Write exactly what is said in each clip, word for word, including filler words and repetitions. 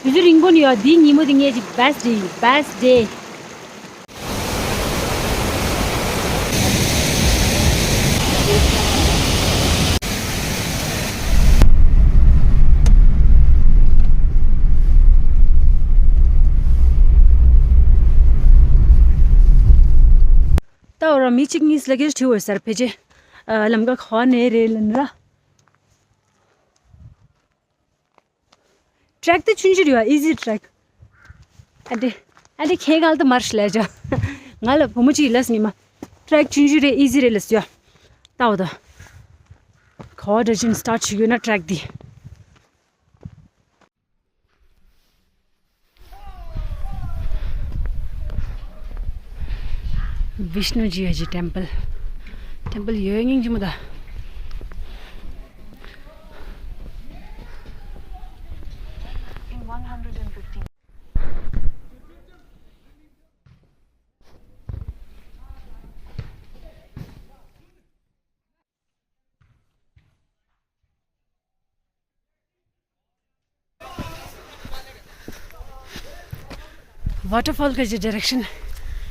དུས་ཚོད་རིང་པོ་ནས་ཡོད། འདིའི་ཉིན་མོ་འདི་ངའི་གཅིག་best day། best day། ད་འོ་ར་མི་གཅིག་གཉིས་ལ་གེ་ཁྲིད་འོས་སར་ཕེ་ཅེ། ལམ་ཀ་ཁ་ནས་རེད་ལན་ར། track དེ་ཆུང་ཆུང་རེད་བ། easy track། ཨ་འདྲེ། ཨ་འདྲེ་ཁྱེད་གང་ལྟ་མར་ཤི་ལས་ཇ། ང་ལ་བུ་མོ་གཅིག་ལས་ཉི་མ། track ཆུང་ཆུང་རེད། easy རེད་ལས་ཡ། ལྟ་འོ་ད། ཁོ་འདྲ་ཅིན་start བྱེད་ཡོད་ན་track དེ། Vishnu Ji Haji temple. temple ཡོད་སྙིང་རྗེ་མོ་ད། waterfall གི་direction།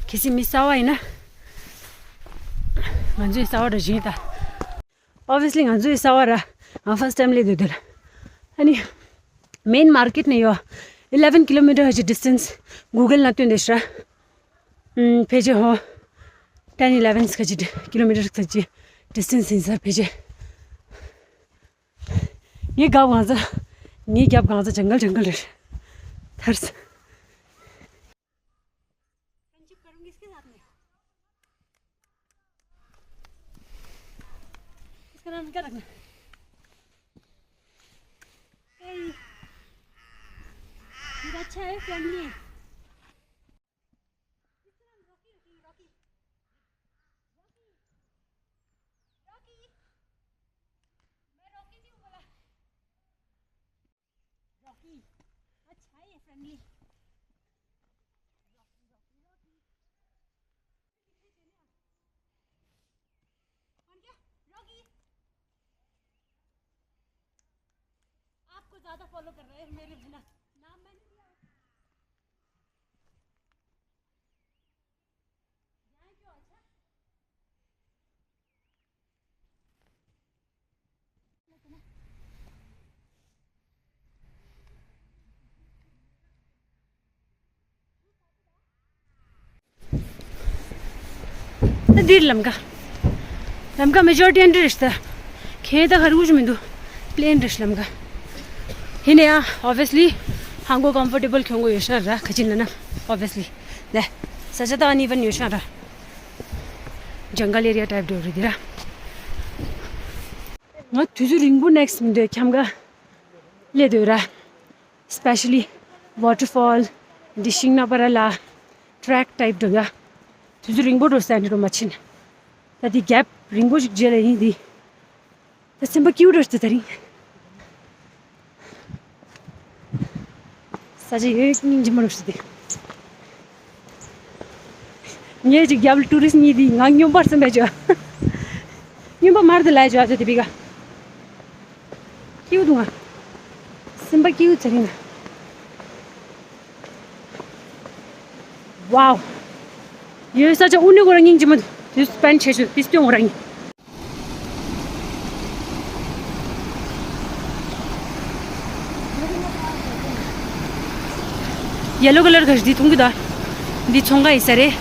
གལ་སྲིད་མི་གསར་པ་ཡིན་ན། ང་ཚོའི་གསར་པ་ར་བཞིན་ད། obviously ང་ཚོའི་གསར་པ་ར། ང་first time སླེབས་དུས་དེར། ཨ་ནི། main market ནས་ཡོད། eleven kilometer ཧ་ཅི་distance། Google ནང་བཏོན་དེ་ཤ། ཕལ་ཆེར་ཧོ། ten eleven ཁ་ཅིག་ཀི་ལོ་མི་ཊར་ཁ་ཅིག་distance ཡིན་ས་ཕལ་ཆེར། ངའི་རྒྱབ་གང་ས། ངའི་རྒྱབ་གང་ས་ཇང་གལ་ཇང་གལ་རེད། ཐར་ས། Rocky, Rocky, Rocky, Rocky, Rocky, मैं Rocky नहीं हूँ बोला। रॉकी, अच्छा है ये friendly. Rocky, Rocky, Rocky. कौन क्या? रॉकी। आपको ज्यादा फॉलो कर रहे हैं मेरे बिना। नाम मैंने दिया। ད་འདིར་ལམ་ཀ། ལམ་ཀ་མེ་ཇོ་རི་ཊི་ཨ་འདྲ་རེད་ཤག་ད། ཁྱེད་ད་ག་རེ་གུ་ཞིག་མི་འདུག་པི་ལེན་རེད་ཤག་ལམ་ཀ། ཡིན་ན་ཡང་obviously ཧང་གོ་comfortable ཁྱོང་གོ་ཡོད་ཤག་ར། ག་ཅི་ལ་ན་obviously ལ། ས་ཆ་ད་uneven ཡོད་ཤག་ར། jungle area type འདྲ་རེད་འདི་ར། ང་དུས་ཚོད་རིང་པོ་next མི་འདོད་ཁྱམས་ཀ་སླེབས་འདོད་ར། especially waterfall འདི་ཤིང་ནགས་པ་ར་ལ། track type འདྲ་ཡ། དུས་ཚོད་རིང་པོ་འགྲོ་ས་འདི་རུ་མ་ཕྱིན། ད་འདི་gap རིང་པོ་ཞིག་རྗེས་ལ་ཡིན་འདི། ད་སེམས་པ་སྐྱིད་པོ་འདྲ་ཞིག་ད་རིང་། ས་ཆ་ཡོད་སྙིང་རྗེ་མོ་འདྲ་ཞིག་འདི། ངས་ཅིག་རྒྱབ་ལ་ཊུ་རི་སི་ཊི་གཉིས་འདི་ང་སྨྱོན་པར་སེམས་པ་ཅོ། སྨྱོན་པ་མར་དུ་ལས་ཅོ་ཨ་ཅོ་དེ་བི་ག། སྐྱིད་པོ་འདུག་ང་། སེམས་པ་སྐྱིད་པོ་ཚ་རིང་ང་། Wow། ཡོད་ས་ཆ་དབུ་ནི་གོ་ར་སྙིང་རྗེ་མོ་འདུག་དུས་སྤེན་ཆེ་ཤོས་དུས་སྟོན་གོ་ར་སྙིང་། yellow colour ག་ཞིག་འདི་མཐོང་གི་ད། འདི་ཚོང་ཁང་ཡིན་ས་རེད།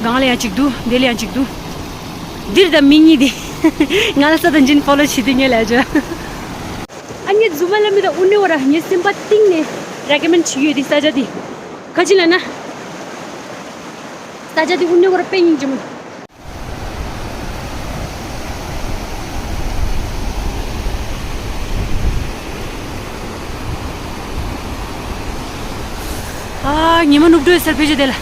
སྒང་ལ་ཡང་གཅིག་འདུག་འདི་ལ་ཡང་གཅིག་འདུག་འདིར་ད་མི་གཉིས་འདི། ང་ལ་ས་དང་ཇིན་ཕོ་ལོ་བྱེད་དུས་ངས་ལས་བྱོས། ཨ་ངས་རྫུན་མ་ལབ་མི་ད་དབུ་ནི་གོ་ར་ངའི་སེམས་པ་གཏིང་ནས་recommend བྱེད་ཡོད་འདི་ས་ཆ་འདི། ག་ཅི་ལབ་ན། ས་ཆ་འདི་དབུ་ནི་གོ་ར་དཔེ་སྙིང་རྗེ་མོ། ཨ། ཉི་མ་ནུབ་འགྲོ་ཡོད་སར་ཕེབས་ཆོག་དེ་ལ།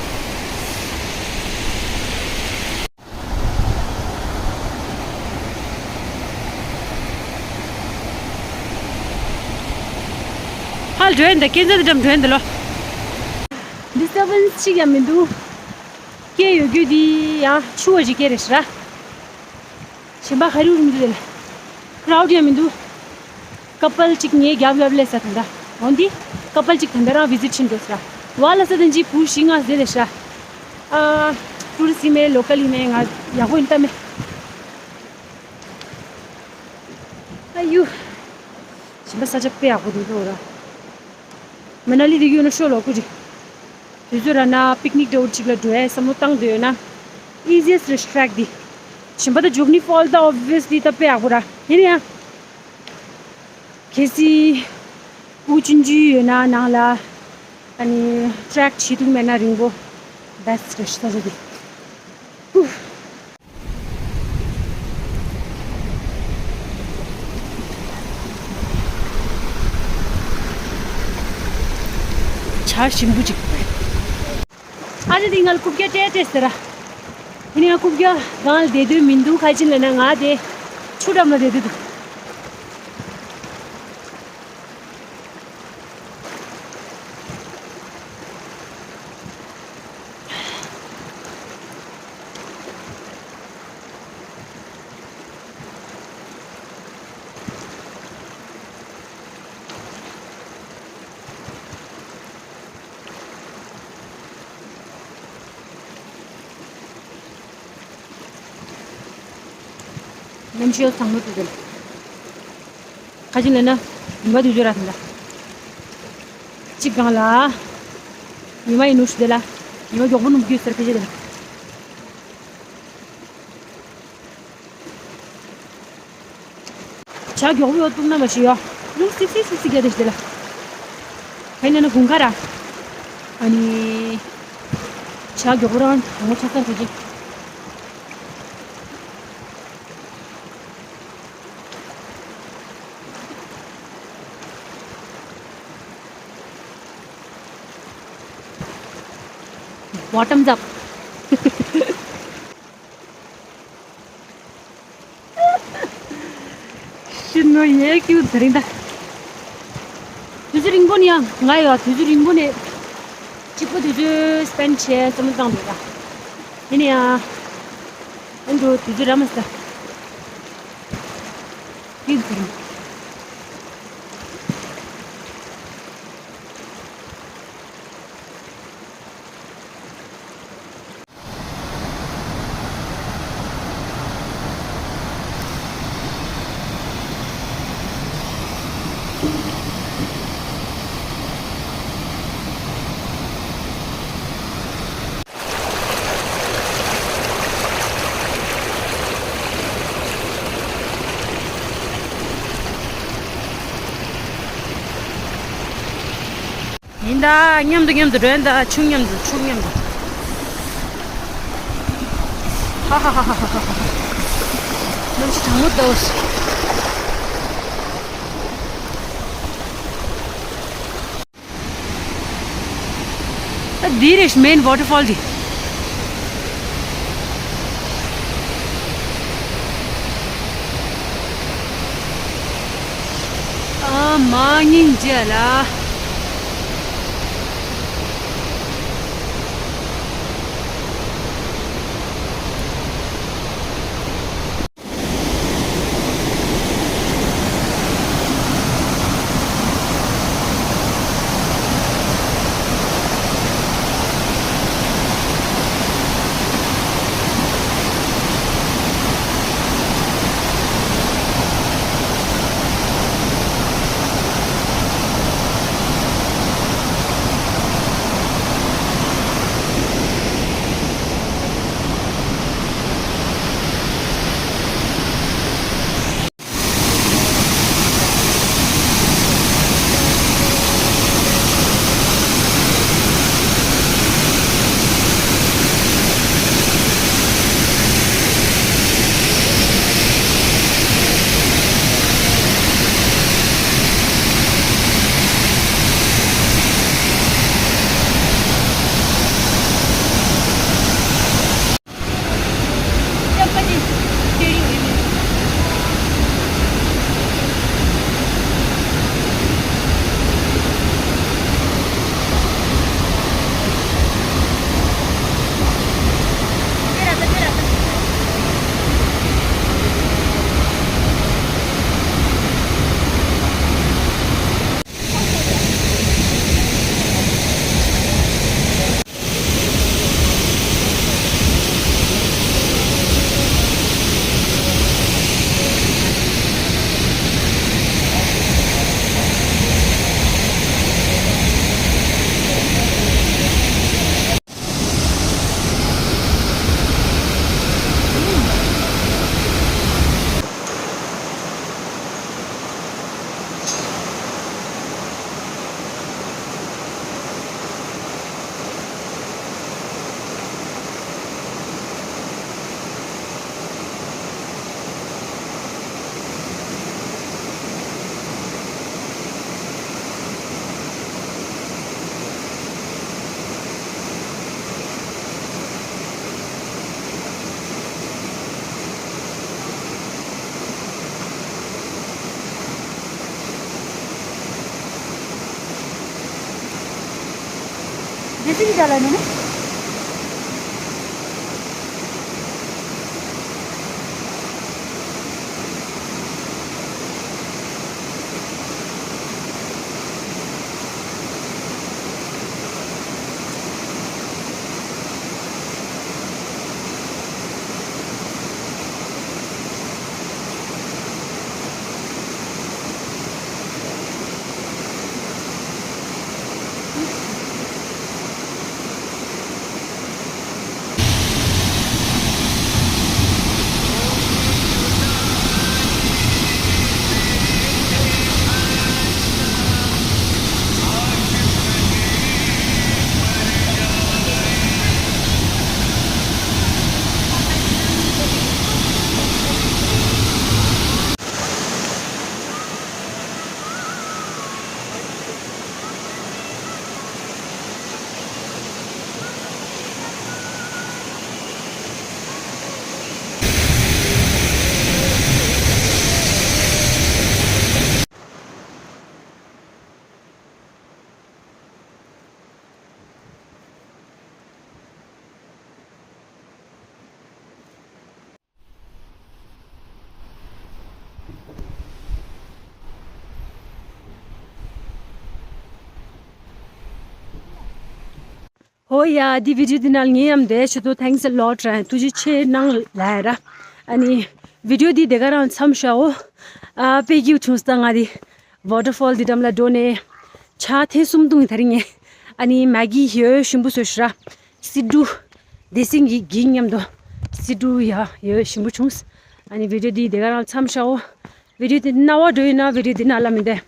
ཧལ་འགྲོ་ཡིན་ད་སྐས་འཛེག་འགྲམ་འགྲོ་ཡིན་ད་ལོ། disturbance ཅིག་ཡང་མི་འདུག་སྐད་ཡོད་རྒྱུ་དེ་ཡང་ཆུ་བ་ཞིག་སྐད་རེད་ཤག་ར། གཞན་པ་ཧ་རུ་རུ་མི་འདུག་དེ་ལ། crowd ཡང་མི་འདུག couple ཅིག་ངའི་རྒྱབ་རྒྱབ་སླེབས་ས་དེ་འདྲ། འོན་ཏེ་ཀ་པལ་གཅིག་ད་ལྟ་རང་བི་ཟིཊ་ཕྱིན་འགྲོ་ས་ར། ཝ་ལ་ས་དེ་འཇི་བུ་ཤི་ང་ཟེར་ལེ་ཤ། ཨ། ཊུ་རི་སི་མེ་ལོ་ཀལ་ཡིན་མེ་ང་ཡག་པོ་ཡིན་ད་མེ། ཨ་ཡུ། ཞིམ་པ་ས་ཆ་དཔེ་ཡག་པོ་འདུག་འགྲོ་ར། མ་ན་ལི་དེ་གཡོ་ན་ཤོ་ལོ་ཀུ་རི། དུས་ཚོད་ར་ན་པིག་ནིག་འདྲ་བོ་ཅིག་ལ་འགྲོ་ཡ་བསམ་བློ་བཏང་འདོད་ཡོད་ན། ཨི་ཛི་ཡེ་སི་ཊི་ཊེག་འདི། ཞིམ་པ་ད་ཇོག་ནི་ཕོལ་ད་ཨོབ་བི་ཡ་སི་ལི་ད་དཔེ་ཡག་པོ་ར། ཡིན་ཡ། གལ་སྲིད། དབུགས་ཆུང་ཆུང་ཡོད་ན་ནང་ལ། ཨ་ནི་ཊེག་བྱེད་ཐུབ་མེད་ན་རིང་པོ་བེ་སི་ཊི་རེད་ཤག་ས་ཆ་འདི། ཧུ། བྱ་ཞིམ་པོ་ཅིག་ཨ་ཅེ་དེ་ང་ལ་རྐུབ་བཀྱག་སྤྲད་སྤྲད་ཟེར་ར། དེ་ནས་ང་རྐུབ་བཀྱག་སྒང་ལ་བསྡད་འདོད་མི་འདུག་ག་ཅི་ལབ་ན་ང་དེ་ཆུ་འགྲམ་ལ་བསྡད་འདོད་འདུག་གནམ་གཤིས་ཚང་མ་དུས་ཚོད་ལ། ཁ་ཅིག་ལབ་ན་ཉི་མ་དུས་ཚོད་རག་ཟིན་ད། གཅིག་སྒང་ལ། ཉི་མ་ཡིན་ནུ་ཞུ་དེ་ལ། ཉི་མ་མགྱོགས་པོ་ནུབ་རྒྱུ་ཟེར་ཕལ་ཆེར་དེ་ལ། བྱ་མགྱོགས་པོ་ཡོད་འདུག་ན་མ་ཤི་ཡོ། ལུང་སིབ་སིབ་སིབ་སིབ་རྒྱག་དེ་ཞི་དེ་ལ། ཁ་ཡིན་ན་ན་དགུན་ཁ་ར། ཨ་ནི། བྱ་མགྱོགས་པོ་རང་དྲང་མོ་ཆ་ཚང་འགྲོ་གི། Bottoms up. ཤི་ནོ་ཡེ་ཀྱུ་དེ་རིང་ད། དུས་ཚོད་རིང་པོ་ནས་ཡང་ང་ཡོད་དུས་ཚོད་རིང་པོ་ནས་གཅིག་པོ་དུས་ཚོད་སྤེན་བྱས་བསམ་བློ་བཏང་འདུག་ད། དེ་ནས་ཡང་ཨ་འགྲོ་དུས་ཚོད་ར་མ་ཟ། ཡིན་དེ་རིང་། ཡིན་ད། མཉམ་དུ་མཉམ་དུ་འགྲོ་ཡིན་ད། ཆུང་མཉམ་དུ་ཆུང་མཉམ་དུ། ཧ་ཧ་ཧ་ཧ། གནམ་གཤིས་གྲང་མོ་འདུག་ད་འདི་རེད་མེན་ཝ་ཊར་ཕོལ་འདི། ཨ་མ་སྙིང་རྗེ་ལ། Dressing jalani ne? ཧོ་ཡ། འདི་བི་ཌི་ཡོ་འདི་ནང་ངའི་ཡམ་དེ་ཆེད་དུ་thanks a lot ར། ཐུགས་རྗེ་ཆེ་གནང་ལ་ཡ་ར། ཨ་ནི་བི་ཌི་ཡོ་འདི་དེ་ག་རང་མཚམས་བཞག་འོ། ཨ་དཔེ་སྐྱིད་བྱུང་སྟངས་ང་དེ། Waterfall འདི་འགྲམ་ལ་འགྲོ་ནས་ཇ་ཐེངས་གསུམ་བཏུང་ཡིན་ད་རིང་ངས། ཨ་ནི་མེ་གི་ཡོད་ཞིམ་པོ་བཟོས་ཤག་ར། སི་འབྲུ། དེ་སྲིན་གྱི་གིང་མཉམ་དུ་སི་འབྲུ་ཡ་ཡོད་ཞིམ་པོ་བྱུང་། ཨ་ནི་བི་ཌི་ཡོ་འདི་དེ་ག་རང་མཚམས་བཞག་འོ། བི་ཌི་ཡོ་འདི་རྣ་བ་འགྲོ་ཡིན་ན་བི་ཌི་ཡོ་འདི་ནང་ལ་མི་འདུག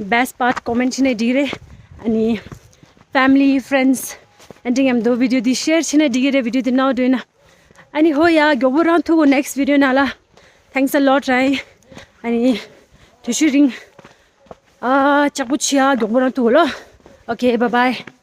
best part comment བྱས་ནས་འགྲིག་རེད། ཨ་ནི་family friends ཨ་འདྲ་མཉམ་དུ་བི་ཌི་ཡོ་འདི་share བྱས་ནས་འགྲིག་རེད། བི་ཌི་ཡོ་འདི་རྣ་བ་འགྲོ་ཡིན་ན། ཨ་ནི་ཧོ་ཡ། མགྱོགས་པོ་རང་ཐུག་གོ next video ནང་ལ། Thanks a lot ར། ཨ་ནི་དུས་ཚོད་རིང་ཨ་ལྕགས་པོ་ཆེ་ཡ། མགྱོགས་པོ་རང་ཐུག་གོ་ལོ། Okay, bye bye.